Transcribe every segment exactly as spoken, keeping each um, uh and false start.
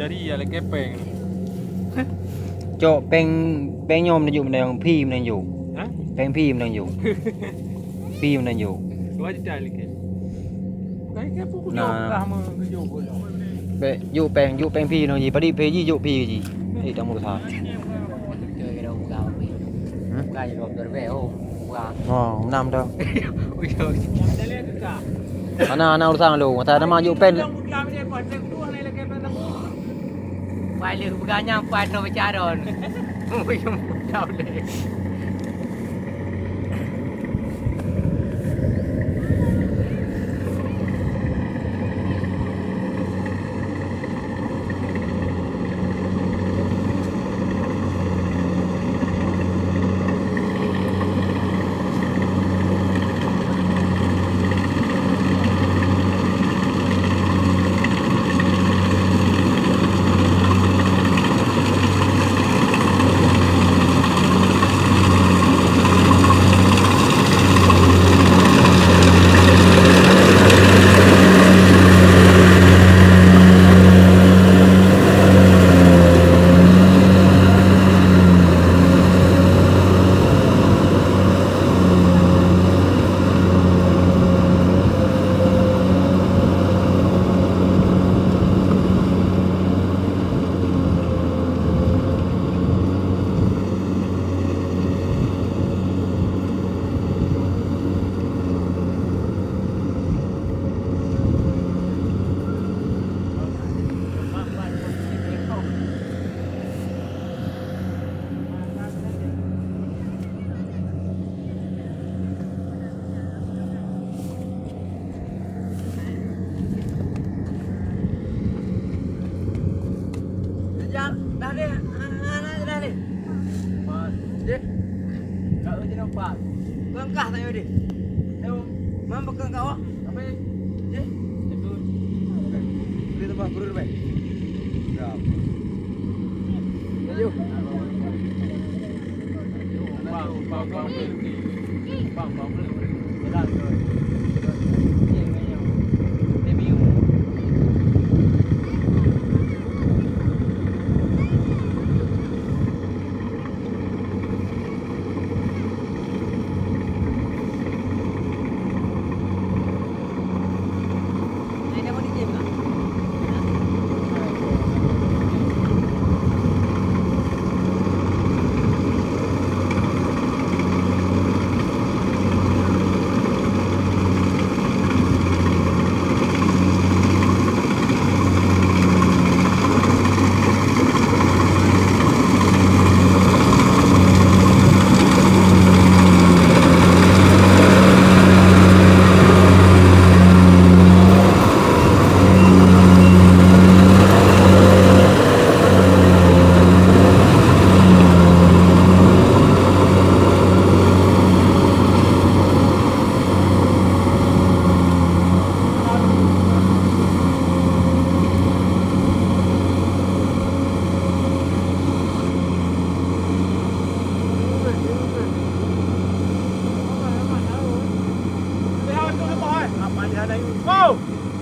Jadi ya lagi peng. Cok peng, peng nyoe meunan jok, meunan phi meunan jok. Hah? Peng phi meunan jok. Phi meunan jok. Dua juta lagi. Bukan ke apa aku Nah. Jok lah mah ke jok pun. Bek jok peng, jok peng phi meunan jih. Padi phi jih jok phi jih. Eh, tak meurusah. Hmm? Bukan dua puluh ribu, oh, bukan. Oh, enam dah. Udah. Ana, ana urusan lu. Masa nama jok peng. Pai lheueh peugah nyan, pai troh bicara. Muyuem peugah ulèe. Dah deh, anak dah deh. Deh. Kau je nampak. Kau engkah tak deh. Tahu? Mam pegang kau. Apa? Deh. Itu. Boleh tambah guru, Bang? Ya. Ayo.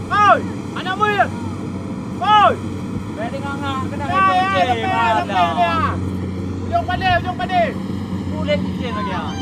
Oi! Anak murid! Oi! Bèk deungö ngak keunan. Ya, ya, leupah, leupah, leupah. Ujong padé, ujong padé. Kulét cicém lagèe nyan.